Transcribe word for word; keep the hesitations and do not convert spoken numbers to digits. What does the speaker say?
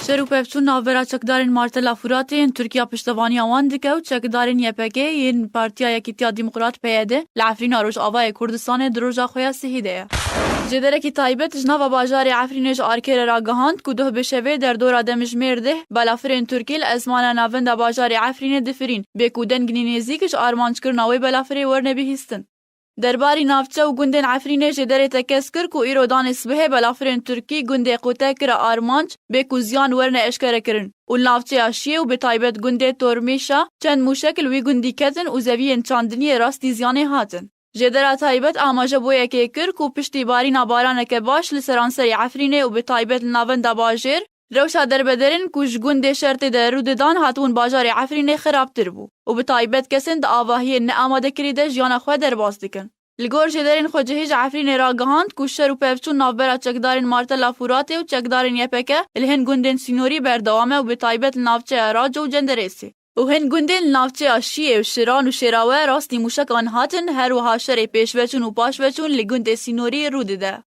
Şer û pevçûn navbera çekdarên Martela Furatê yên Tirkiya piştevaniya wan dike û çekdarên Y P G yên Partiya Yekîtiya Demokrat P Y D li Efrîna Rojavayê Kurdistanê di roja xwe ya sihî de ye. Jêderekî taybet ji nava bajarê Efrînê ji Arkerê re gihand ku duh bi şevê derdora Demijmêrdeh balafirên Tirkî li ezmana navenda bajarê Efrînê difirîn, bê ku dengî nêzîk ji armanckirina wê balafirê werne bihîstin. Derbarî navçe û gundên Efrînê jêderê tekez kir ku îro danê sibehê belafirên Tirkî gundê Qute kire armanc, bê ku ziyan werne eşkerekirin û li navçeya Şiyê û bi taybet gundê Tormîşa çend mûşek li wî gundî ketin û zeviyên çandiniyê rastî ziyanê hatin. Jêdera taybet amaje bo yekê kir ku piştî barîna baraneke baş li seranserê Efrînê û bi taybet li navenda bajêr, rewşa derbederin ku ji gundê şer tê de rû didan hatibûn bajarê Efrînê xirabtir bû û bi taybet kesên di avahiyên neamadekirî de jiyana xwe derbas dikin. Li gor jêderên xwecihî ji Efrînê ragihand ku şer û pevçûn navbera çekdarên Martela Furatê û çekdarên Y P G li hin gundên sînorî berdewam e û bi taybet li navçeya Raco û Cenderêsê û hin gundên li navçeya Şiyê û Şiran û Şêrawe rastî mûşekan hatin, her wiha şerê pêşveçûn û paşveçûn li gundê sînorî rû dide.